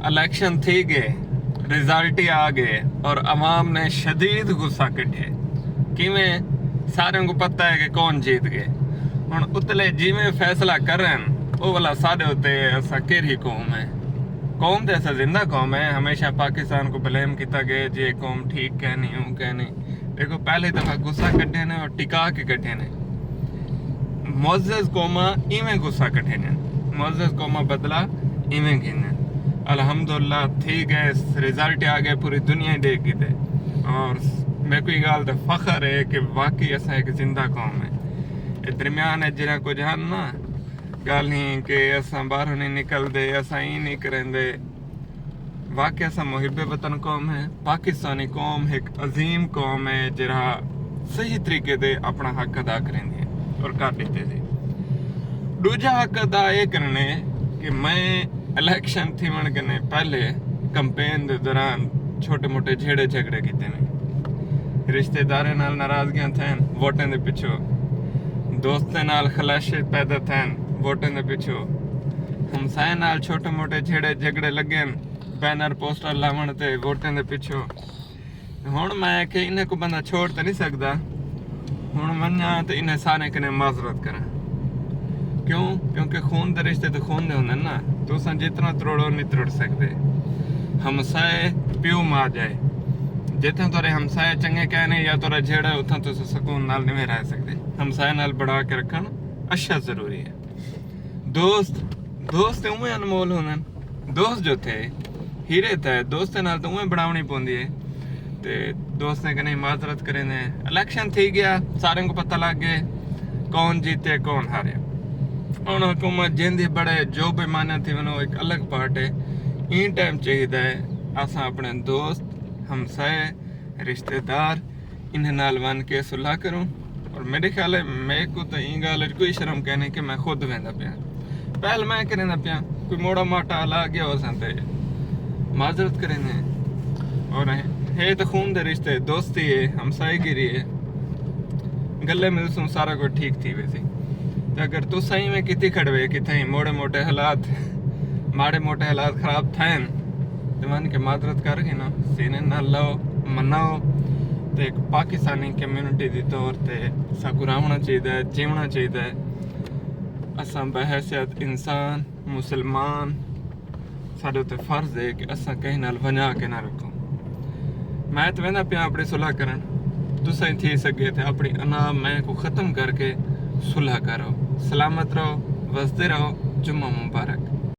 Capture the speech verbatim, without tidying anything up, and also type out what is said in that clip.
الیکشن تھی گئے، رزلٹ ہی آ گئے اور عوام نے شدید غصہ کڈھے۔ کیویں؟ سارے کو پتہ ہے کہ کون جیت گئے۔ ہن اتلے جیویں فیصلہ کرن، او والا ساڈے اتے اساں کیرھی قوم ہے؟ قوم تے اساں زندہ قوم ہے۔ ہمیشہ پاکستان کو بلیم کیتا گئے جی اے قوم ٹھیک کہنی، اوں کہنی۔ دیکھو، پہلی دفعہ غصہ کڈھے نے اور ٹکا کے کڈھے نے۔ معزز قوماں ایویں غصہ کڈھے نے، معزز قوماں بدلہ ایویں گھن نے۔ الحمدللہ تھی گئے، رزلٹ آ گئے، پوری دنیا ہی ڈیکھ گئی تے۔ اور میرے کو یہ گال تے فخر ہے کہ واقعی اساں ایک زندہ قوم ہے۔ اے درمیان ہے جڑا کچھ ہن نا، گال ہی کہ اساں باہروں نہیں نکل دے، اساں ہی نہیں کریں دے۔ واقعی اساں محب وطن قوم ہے۔ پاکستانی قوم ایک عظیم قوم ہے، جڑا صحیح طریقے دے اپنا حق ادا کریندی ہے اور کر ڈیتے سی۔ دوجا حق ادا اے کرنے کہ میں الیکشن تھیون کنے پہلے کمپین دے دوران چھوٹے موٹے جھیڑے جھگڑے کیتے نے۔ رشتہ داریں نال ناراضگیاں تھین ووٹیں دے پچھو، دوستیں نال خلاشے پیدا تھین ووٹیں دے پچھو، ہمسائیں نال چھوٹے موٹے جھیڑے جھگڑے لگن، بینر پوسٹر لاون تے ووٹیں دے پچھو۔ ہن میں کہ انہیں کو بندہ چھوڑ تے نہیں سکدا۔ ہن ونجاں تے انہیں سارے کنے معذرت کراں۔ کیوں؟ کیونکہ خون دے رشتے تے خون دے ہوندے نا۔ تساں جتنا تروڑو نہیں تروڑ سکدے۔ ہمسائے پیو ماں جائے۔ جتھاں تہاڈے ہمسائے چنگے کہنے یا تہاڈا جھیڑا ہے، اتھاں تساں سکون نال نہیں رہ سکدے۔ ہمسائے نال بڑا کے رکھن اشد ضروری ہے۔ دوست، دوست تے اونویں انمول ہوندن۔ دوست جو تھے ہیرے تھے، دوستیں نال تے اونویں بناونی پوندی ہے۔ تے دوستیں کنے معذرت کریندے ہیں۔ الیکشن تھی گیا، سارے کو پتہ لگ گئے کون جیتے کون ہارے۔ ہن حکومت جیندی بڑے جو بے معنی تھی ونو ایک الگ پارٹ ہے۔ این ٹائم چاہیدا ہے اساں اپنے دوست، ہمسائے، رشتہ دار انہیں نال ون کے صلح کروں۔ اور میرے خیال ہے میرے کو تو این گال وچ کوئی شرم کہنے کہ میں خود ویندا پیا۔ پہل میں کریندا پیا، کوئی موڑا ماٹا لا گیا ہو سن تے معذرت کریندے ہیں۔ اور ہے تو خون دے رشتے، دوستی ہے، ہمسائے گیری ہے، گلے ملسوں سارا کچھ ٹھیک تھی ویسی۔ تے اگر تساں ایویں کیتی کھڑوے کتھائیں موڑے موٹے حالات، ماڑے موٹے حالات خراب تھین، تے ون کے معذرت کر گھنو، سینے نال لو، مناؤ۔ تے ایک پاکستانی کمیونٹی دی طور تے ساکوں رہوݨا چاہیدا ہے، جیوݨا چاہیدا ہے۔ اساں بحیثیت انسان، مسلمان، ساڈے اتے فرض ہے کہ اساں کہیں نال ونجا کے نہ رکھوں۔ میں تے ویندا پیاں اپݨی صلح کرݨ، تساں ہی تھی سڳے تے اپݨی انا میں کوں ختم کر کے صلح کرو۔ سلامت رہو، وسدے رہو، جمعہ مبارک۔